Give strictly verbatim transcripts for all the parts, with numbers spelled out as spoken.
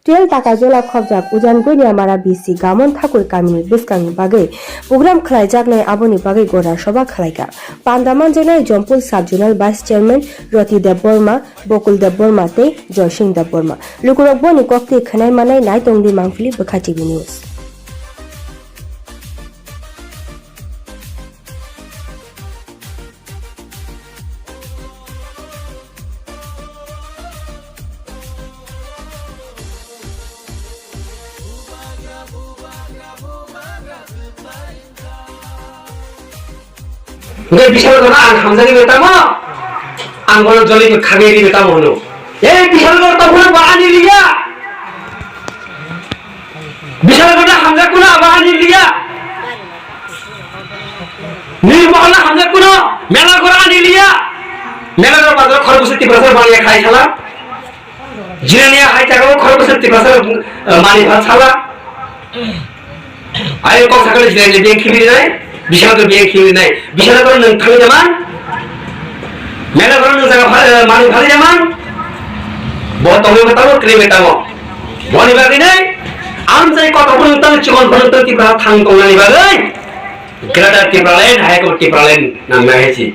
Tel Takajola khobjak Ujan Guiniamara B C Gamon Thakur kamini bwskangni bagwi program khlaijaknai, aboni bagwi gora soba khlaikha. Panda manjaknai Jompul Sub Zonal Vice Chairman Roti Debbarma, Bokul Debbarma tei Joysing Debbarma. Lukurok boni koktwi khwnai manai, naitongdi Mangpili Bwkha T V News. Hingke bisalo kono ang hamjagwi bai tamo, ang bono joli khagwi ri bai tamo hwno. Ei bisalo kono tamo ba ani liya. Bisalo kono hamjak kono ba ani liya. Nirmohol hamjak kono mela gora ani liya. Mela gora bazar khorok bwswk Tiprasa bangya khai sala. Jinania hai jaga o khorok bwswk Tiprasa, eh, mani bhal sala. Ayo kok sakale jinania biyang khibi nai, bisalo biyang khibi nai. Bisalo kono nwng thangwi jaman. Mela kono nwng jaga bhal, eh, mani bhal jaman. Bo tongwi tamo, kri tamo. Boni bagwi nai, amchai kota phunung tang, chikon phunung tang, Tiprasa thang tongnani bagwi. Greater Tipraland, High Court Tipraland nangnai hai si.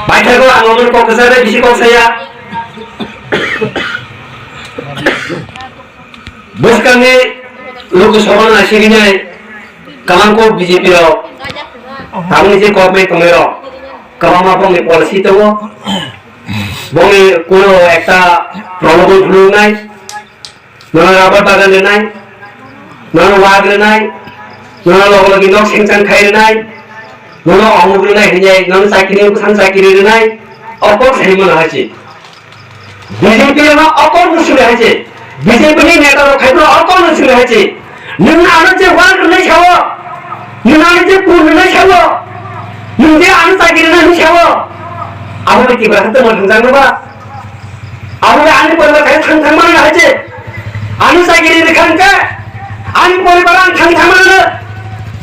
Paithago ang omono kok kwcharo bisi kok saya. Bwskangni Lok Sabha no nasirinai kwbangkuk B J P rok, tamoni je government tongnai rok, kwbangma bongni policy tongo, bongni kuno ekta prolobo phunuknai. Nono rubber bagan rwnai, nono wak rwnai, nono logo logi nok sengchang khai rwnai, nono omuk rwnai hinjai, nono chakiri bwsang chakiri rwnai, o kok sai mano hai se. B J P no o kok no suri hai se. B J P ni neta rok khai o kok no suri hai se. Nwng ano je wak rwnai sao, nwng ano je pur rwnai sao, nwng je ano chakiri rwnai sao, abo bai Tiprasa tongma thangjakno ba? Abo ani poribar khe thang thang mano hai se. Ani chakiri rikha hwnkhe ani poribar ang thang thang mano.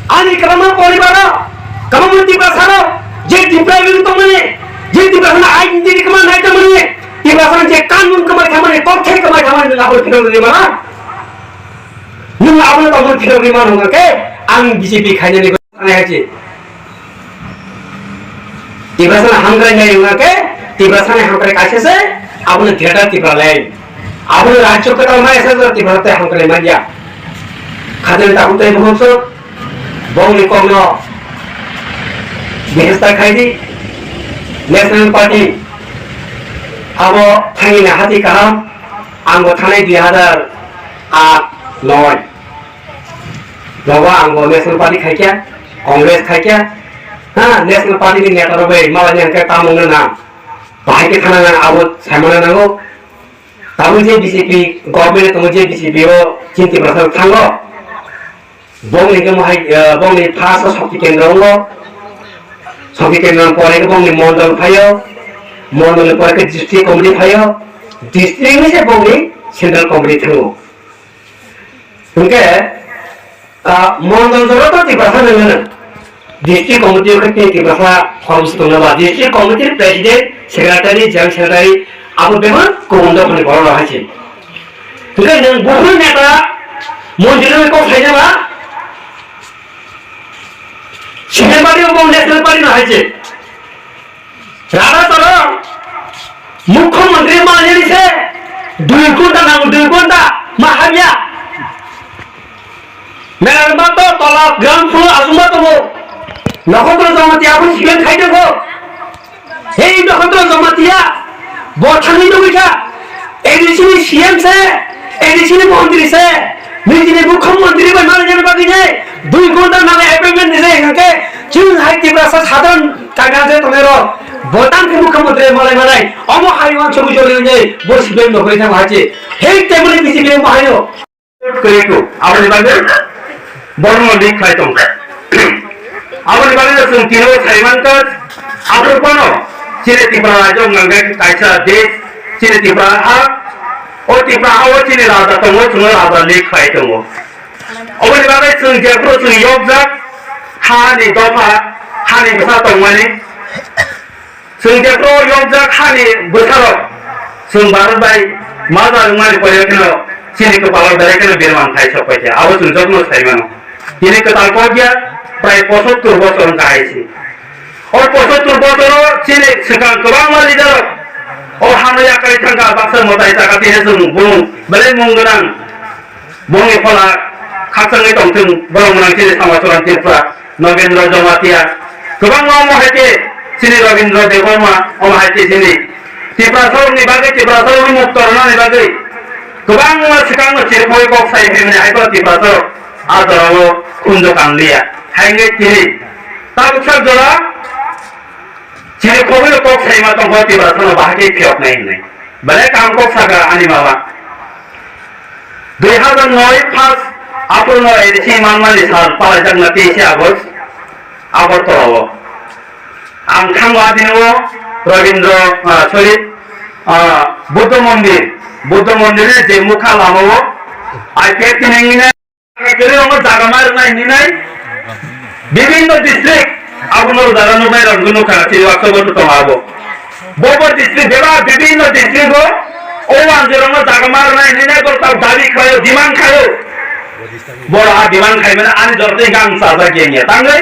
Ani kwbangma poribar o, kwbangma Tiprasa rok je Tiprasa wng tongmani, je Tiprasa no identity kwma nai tongmani, Tiprasa je kanun kwmai thamani, kokthe kwmai thamani nwng abo phirok rwi mano. Nwng abo tongmani phirok rwi mano hwnkhe ang B J P khainani. Hai se. Tiprasa ni hamkrai nai wngkha khe, Tiprasa ni hamkrai kaisa se, abono Greater Tipraland. Abono rajyo kwtal mai se Tiprasa tei hamkrai manya. Khajani tabuk tei bukhuk sok, bongni kokno bihesta khai di, National Party. Abo thangina hati kaham, ang bo thanai dui hazar aat noi. Nogo ang bo National Party khaikya, Congress khaikya. Ha, National Party ni neta rok bai malai ni hwnkhe tamung no nang. Bahai khe thana nang abo saimano nango. Tabuk je B J P government tongo je B J P o chinti prasad thango. Bongni khe mohai, eh, bongni first o Shakti Kendra wngo. Shakti Kendra ni pore khe bongni mondol phaio. Mondol ni pore khe district committee phaio. District ni se bongni central committee thango. Hwnkhe, ah, mondol jora to Tiprasa nangmano. District committee o khe Tiprasa form se tongna ba. District committee president, secretary, joint secretary, abo bebak kubun dophani borok rok hai se. Hwnkhe nwng buphuru neta, mondoli kok saijama, C P M party o bo National Party no hai se. Rada toro, mukhyamantri manjani se, dui ghonta nango, dui ghonta, ma hamya. Merangba to tola gram phuru aswngma tongo. Nokhotro Jamatia phuru siben khai tongo. Hei Nokhotro Jamatia, bo thangwi nugwi kha. A D C ni C M se, A D C ni montri se, nijini mukhyamantri bai manjani bagwi je, dui ghonta nango appointment ni je hwnkhe, chwng hai Tiprasa sadharon Kaga je tongnai rok, bo tang khe mukhyamantri malai manai, omo hai uansukgwi joli wngnai, bo sibai nokri thang hai se. Hei teboni B J P omo haino. Kwrwi tu, aboni bagwi borokno lead khlai tong kha. Aboni bagwi no chwng tino sai mankha, aphuru phano chini Tripura rajyo wngkha kaisa desh, chini Tripura ha, o Tripura ha o chini raja tongo, chwngno raja lead khlai tongo. Oboni bagwi chwng jephru chwng yokjak hani dopha, hani bwsa tongmani. Chwng jephru yokjak hani bwsarok chwng Bharat bai Ma da rwngmani pore kheno chini kwpalo belai kheno birman thai sok paikha, abo chwng jotono sai mano. Tini kwtal kok ya, prai pochattor bochor wngkha hai se. O pochattor bochoro chini swkang kwbangma leader o hano yakarwi thangkha, baksa mwtai chaka tini chwng bumung belai mung gwnang. Bongni phola khakchangwi tongthung, borok mwnang chini Sama Chwran Tripura, Nobendra Jamatia, kwbangma omo hai khe chini Rabindra Debbarma, omo hai khe chini Tiprasarokni bagwi, Tiprasarokno mukto rwnani bagwi kwbangma swkangno chirikhogwi kok sai phaimani, hai phano Tiprasarok a jorao khunju kanliya. Hai wngwi tini tabuk sak jora chirikhogwino kok saima tongkha, Tiprasano bahai khe phiyoknai hwnwi. Belai kaham kok sakha ani mama. Dui hazar noi first April no A D C manmani sal palaijakna teise August Agartala o. Ang thango adino Rabindra, ah, sorry, ah, Buddha Mandir, Buddha Mandir ni je mukha lama o I P F T nangni nai, kwrwi rokno jaga ma rwnai hwnwi nai, bibinno district abono jaga nuknai rok nukha, tei waksa bo tong abo. Bobo district bebak bibinno district o, o wanjwi rokno jaga ma rwnai hwnwi nai, borok dabi khlaio, demand khlaio. Borok a demand khlaimani ani jortwi hwnkhe ang chajak ya wngya. Tangwi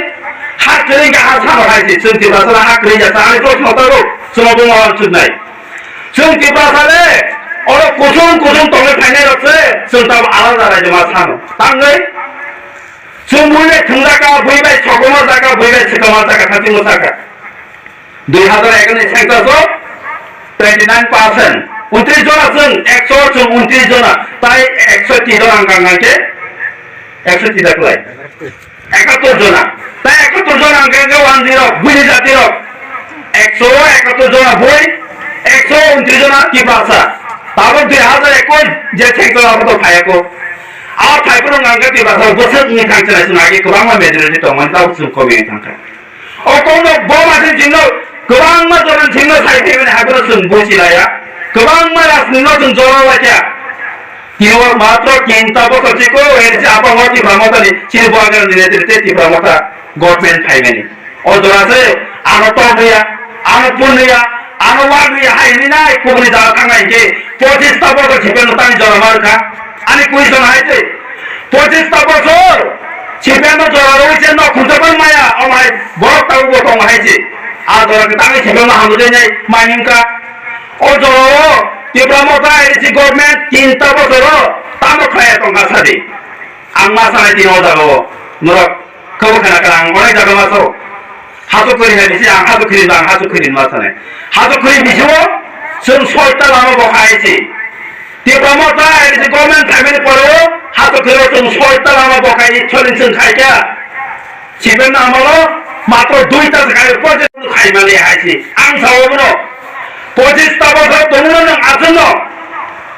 ha kwrwi hwnkhe ha sano hai se, chwng Tiprasano ha kwrwi ya sa, ani proshno tongo, chwng obo ma uansuknai. Chwng Tiprasa le oro kuchung kuchung tongwi phainai rok se, chwng tamo alada raida ma sano. Tangwi chwng bui bai thwngjakha, bui bai sokomorjakha, bui bai swkangmarjakha, thangwi mwsakha. Dui hazar egaroh ni census o twenty nine percent, untris jona chwng, ekso chwng untris jona, tai ekso ti jona hwnkha hwnkhe ekso ti da kwlai. Ekattor jona. Tai ekattor jona hwnkhe hwnkhe one zero, buini jati rok. Ekso ekattor jona bui, ekso untris jona Tiprasa. Tabuk dui hazar ekush je census abo to phaiya kho. A phai phuru hwnkhe Tiprasa bwswk wngwi thang chwrai chwng age kwbangma majority tongmani tabuk chwng komi wngwi thangkha. O kokno bo masa chwngno kwbangma jora chwngno sai phaimani hai phano chwng buchi laya. Kwbangma rajniti no chwng jora laikha. Tini o matro kinta bochor chiko, er se apa hoti bama tani, chini bo agar ni netre te Tipra Motha government phaimani. O jora se, ano tongriya, ano punriya, ano wagriya, hai ni nai, kubuni jaga thangnai ke, pochis ta bochor chipen tani jora mar kha, ani question hai se, pochis ta bochor chipen jora roi se no khunta ban maya, o mai, borok ta ubo tong hai se, a jora ke tani chipen ma hamu de nai, mai himka, O jora o Tipra Motha A D C government tinta bochor o tamo khlai tongkha sadi. Ang ma sanai tini o jaga o norok khabo khana kha ang onek jaga ma sao. Hato khuri hai bisi ang hato khuri bang hato khuri ma sanai. Hato khuri bisi o chwng soita lama bo khai si. Tipra Motha A D C government phaimani pore o hato khuri o chwng soita lama bo khai chwng khai kha. Chiben amalo matro duita se khai project khai mali hai si. Ang sao bono. Pochis ta bochor tongno nang aswkno.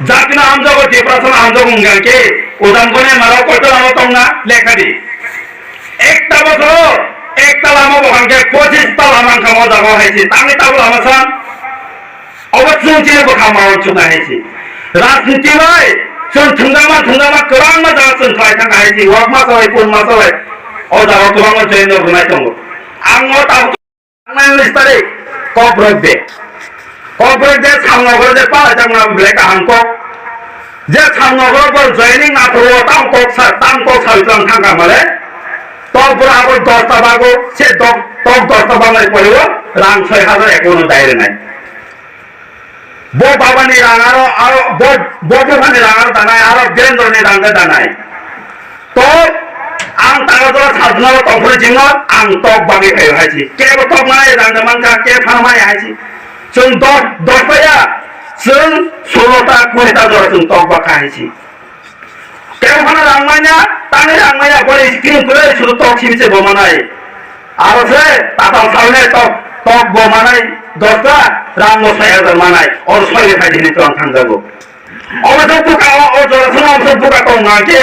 Jatino hamjago, Tiprasano hamjago wngkha khe, udam gone maro koito lama tongna lekha di. Ekta bochor, ekta lama bo hangkhe pochis ta lama wngkha mo jago hai si. Tangni tabo lama san. Obo chwng chini bwkha ma uansuknai hai se. Rajniti bai chwng thwngjakma thwngjakma kwbangma jaga chwng khlai thangkha hai se. Wak masa bai, pun masa bai o jaga kwbangma join rok rwnai tongo. Ang o tabuk nai stari Kokborok de. Kokborok de Salnogor de palai thangma belai kaham kok. Je Salnogor bo joining aphuru o tamo kok sa, tamo kok sa tlang thangkha male. Tok bura abo dosta bago, se tok, tok dosta bago pore o rang soi hajar account o dai rwnai. Bo babani rang aro, aro bo, bo buphani rang aro danai, aro Birendra ni rang khe danai. Tok ang taga jora sajna ro tongphuru jingno ang tok bagwi phaio hai si. Kebo tok manai rang da mankha, ke phano maya hai si. Chwng dos, dos ta ya, chwng solo ta, kuri ta jora chwng tok bakha hai si. Kebo phano rang manya, tangwi rang manya, bori screen kwrwi sudu tok simi se bo manai. Aro se tatal salne tok, tok bo manai dosta, rang bo soi hajar manai, or soi ni phaidi hini tong thangjago. Obo se buka o, o jora se obo se buka tong na ke,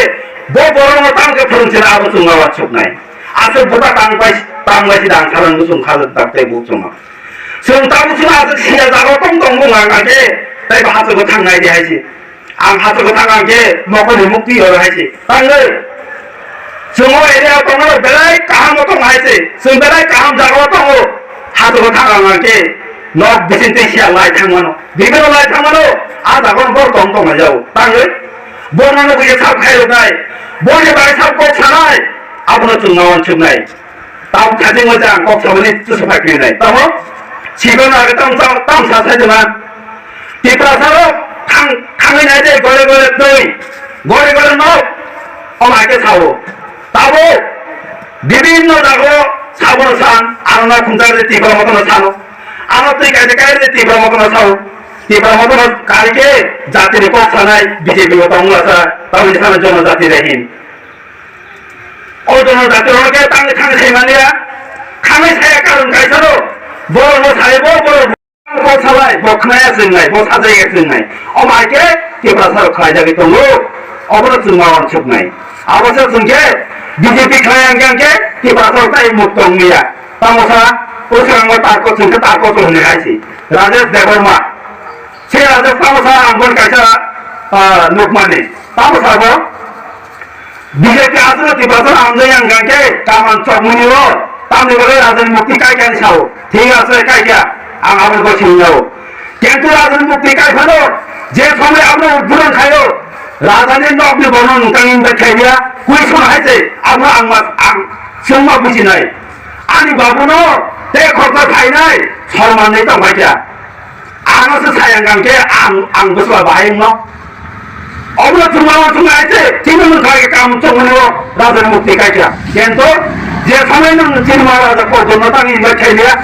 bo borok no tang ke phwrwng sina abo chwng ma uansuknai. Aswk buka tang bai, tang bai si dang salang bo chwng kha tak tei bo chwng ma. Chwng tabuk chwng aswk siya jaga tong tong bo nang na ke, tei bo hachwk bo thang nai di hai si. Ang hachwk bo thang ang khe mokol ni mukti oro hai se. Tangwi. Chwng o area o tongo belai kaham o tongo hai se. Chwng belai kaham jaga o tongo. Hachwk bo thang ang ang khe. Nok bising tei siya lai thangmano, bibero lai thangmano, a jagon bor tong tong lai jao. Tangwi borno no kisa sab khai rwnai, borni bai sab kok sanai, abono chwng ma uansuknai. Tam thajing mo jang kok samani chusu phai krinai. Tamo sikon age tam tam tam sa sai jana. Tiprasa rok thang thangwi nai de gore gore twi, gore gore nok, o mai ke sao. Tabo bibinno jago sabo san, ano na khunjar de Tipra motono sano. Ano twi kaisa kaisa Tipra motono sao. Tipra motono karike jatini kok sanai B J P o tongmasa, tamo sana jonojati rehin. O jonojati rok ke tang thang sai mania. Thang sai karon kaisa ro. Boro no sai bo, boro kok salai, bo khnaya swngnai, bo sajaya swngnai. O mai ke Tipra sarok khlai jagwi tongo. Obono chwng ma uansuknai. Abo se chwng ke B J P khlai ang khe Tipra sarok tai muk tong liya. Tamo sa, o swkang ma tarko chwng khe tarko chwng ni hai si. Rajesh Debbarma. Se Rajesh tamo sa ang bon kaisa, ah, nukmani. Tamo sa bo? B J P aswk Tiprasa hamjak yang khe kaman chokmani o tamni bagwi Rajan Mukti kaikha ni sao. Thik ase, kaikha. Ang abo bo sini jao. Kintu Rajan Mukti kaikha no je somoi abo udbodon khaio. Rajani nokni bono nungkang in bai khaiya. Kui song hai se abo ang mas ang songma bujinai. Ani babuno te khoksa khainai sorman ni tong bai kha. Ano se sayang kang khe ang, ang bwsla bahai wngno. Obo chwngma o chwngma hai se, chini mung khai kam chwngmani o Rajan Mukti kaikha. Kento je samai nang chini ma raja ko jono tang invite khai liya.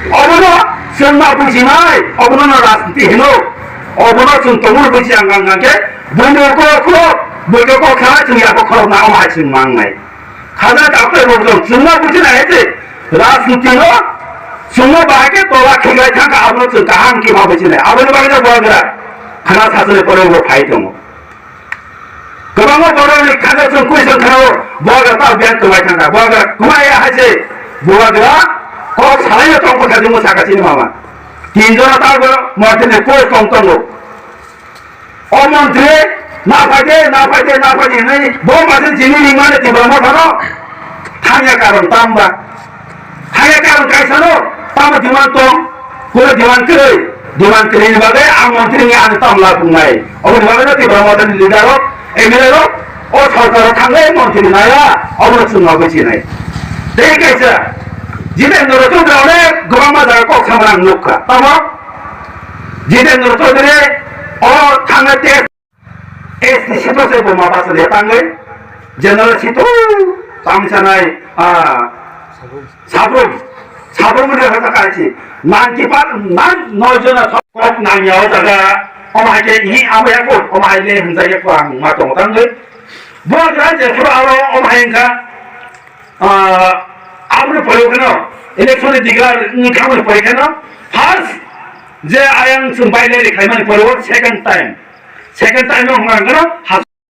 Obono chwngma bujinai, obono no rajniti hino. Obono chwng tongmani buji ang kang khe, bumung ko ko, bwkhe ko kha chwng ya ko khorok na o hai chwng mangnai. Khajna kaphai rok jong chwngma buji nai hai se rajniti no chwngma bahai khe tola khinglai thangkha, abono chwng kaham khe ma buji nai. Aboni bagwi no Bubagra khana sasani pore bo phai tongo. Kwbangma borok ni khajak chwng kwi chwng khana o Bubagra ta biyang kwmai thangkha. Bubagra kwmai ya hai se Bubagra kok salai no tongkha kha jwngo saka chini mama. Tin jona ta bo montri ni post tong tongo. O montri, na phaide, na phaide, na phaide hinwi bo mase chini ringmani Tipra Mothano thangya karon tamba. Thangya karon kaisano tamo demand tong, kuro demand kwrwi, demand kwrwini bagwi ang montri wngwi ani tamo la pungnai. Oboni bagwino Tipra Mothani leader rok, M L A rok, o sorkaro thangwi montri naya, obono chwng ma bwchinai. Tei kaisa, Jitendra Chaudhary onek kwbangma jaga kok samani ang nukha. Tamo? Jitendra Chaudhary o thangnai test S T seat o se bo ma basa de tangwi general seat o tang sanai, ah, sabrum, sabrum ni hota kaisi ninety percent nine, noi jona kok nangya o jaga, omo hai khe hi amo ya ko, omo hai le hwnjak ya ko ang ma tong tangwi. Bo gra je phuru aro omo hai wngkha, ah, aboni pore kheno election ni declare wngkha, aboni pore kheno first je ayang chwng bailai khlaimani pore o second time, second time no hwnka kheno has